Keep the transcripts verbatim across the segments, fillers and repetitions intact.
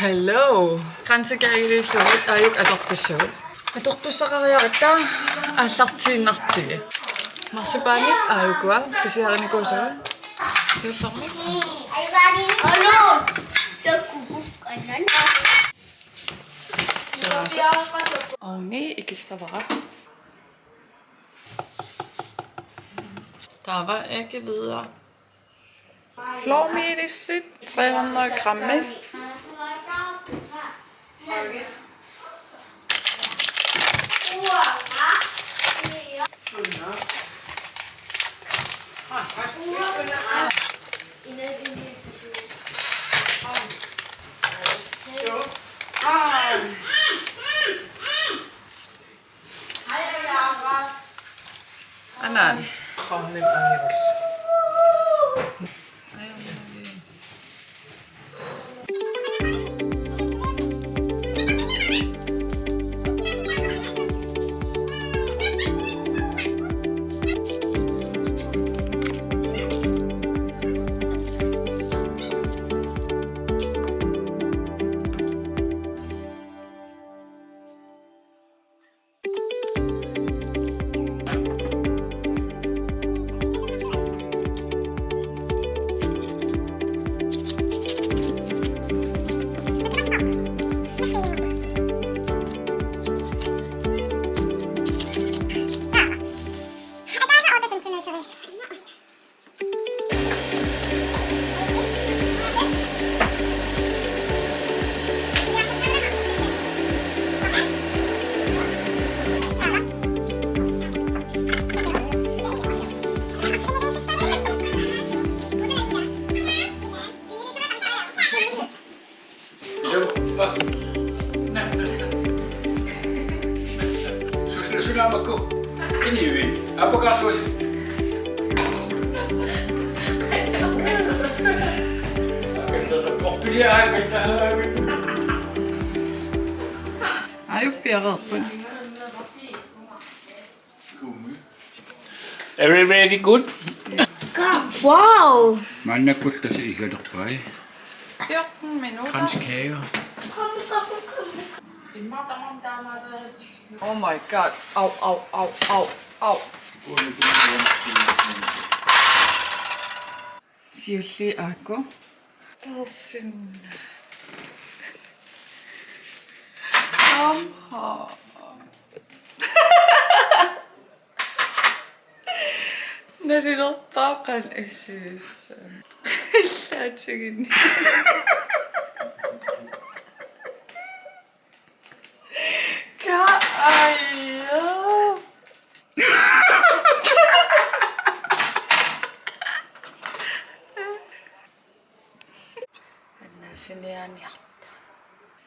Hello. Kransekageliussuugut, aajuku atortussaagut. Atortussaqariaratta aallartiinnartigu. Marsipaanit aajuku pisiarinikuusagut. Siullermik. Ovni ikissavara. Taava ikke videre. Flormelis tre hundrede gram. Anan. Su-, su-, sunaamakku. Inivi. Apakaasuasi. Orpilia. Aajuku piareerput. Everybody good? Wow! Maannakkut tassa igalerpai. Fjorten minutter. Kransekage. Oh my god. Au, au, au, au, au. Siulliit aakku. Persinna. Aha. Nalilerpaaqqan issiissa. Illaatigin. Ka aja. Annaasiniaaniarta.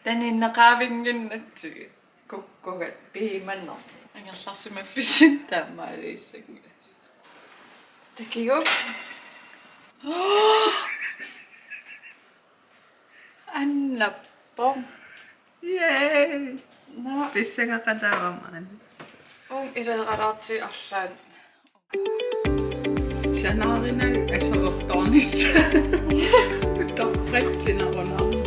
Taninneqaavinnginnatsigit. Kukkugat piimanneq. Angerlarsimaffissinni taamaaliissanngilasi. Takiguk. Annappoq. Yay! Nå. Pissangaqataavama. Uunga ileeralaartigu arlaanni. Sanaarinaq aserortoornissaq. Torratsinarunarpoq.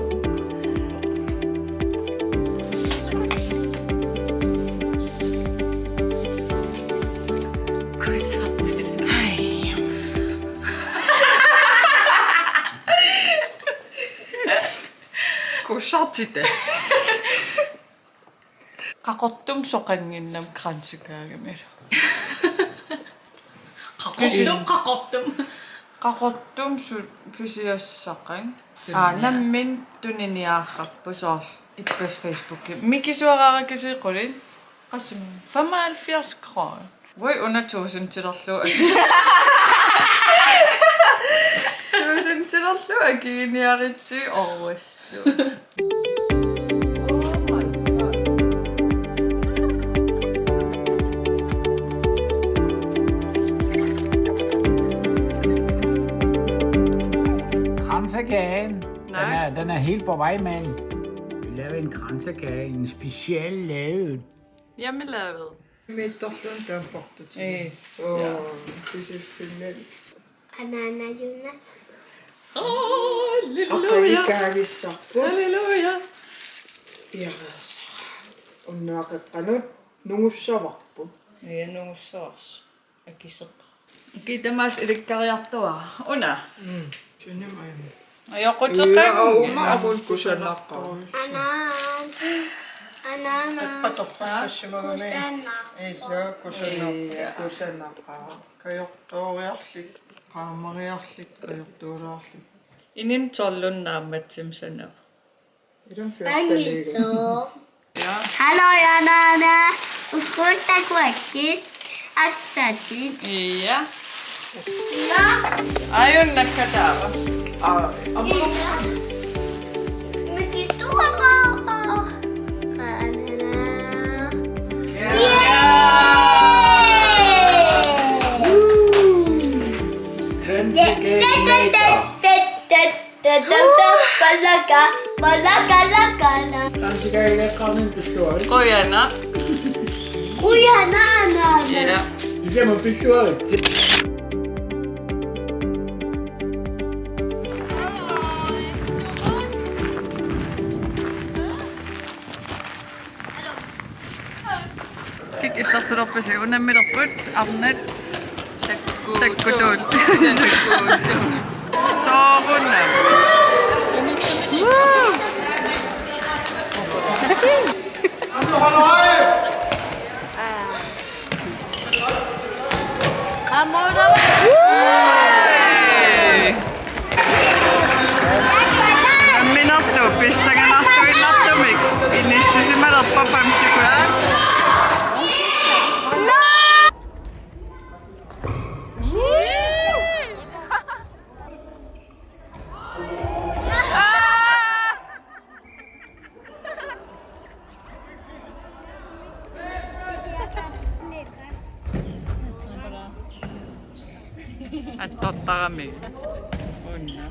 Kusanaq. Hai. Kusanaq. Qaqortumik soqannginnama kransekagemilu. Qaqortumik, qaqortumik. Qaqortumik su-, pisiassaqanngilaq. Aa, nammineq tuniniaarput soorlu ippassaq Facebookimi. Mikisuaraara kisianni qulit. Qassiminnik? Femoghalvfjerds kroner. Voi, una tusindilerlugu. Tusindilerlugu akiniaritsi oruassu. Oh my god. Kransekagen. Nej. Den er, den er helt på vej, mand. Vi lavede en kransekagen, en special lavet. Hjemmelavet. Mittorluunniit taamportut. Ee. Oo, ja. Pisiffimmi. Anaana Jonas. Halleluja. Aqagukaagissarput. Halleluja. Piareersara. Unnuaqeqqanut nungussavarput. Ja, nungussavarsi. Akiseq. Kiitamassa ilikkariartuara. Una. Mm. Sunimai. Ajoquteqanngilaq. Una avun kusanaqqa. Anaan. Anaana. Eqqatorpassimagami. Kusanaq. Ila kusanaq. Ila. Kusanaqqa. Kajortooriarlik, qaamariarlik, kajortuulaarlik. Inim tolvunnaammatsim sanava. Ilum fjorten. Angiso. Ja. Hallo, Janana. Ukkuttakuakkit. Assatit. Ja. Ja. Ajun nakkataava. Aa, amma. Mikitua. Qanana. Ja. Friends again later. Palaka, palaka, laka, la. Kansiga ile kanin pisuari. Kujana. Kujana, na, na. Ila. Ise mo pisuari. Kik illersulerpisi unammilerput arnat sakkutuut. Sakkutuut. Sakkutuut. Soorunami. Woo! Namminerlu pissanganarluinnartumik inissisimalerpat fem sekund. Attortarami. Unna.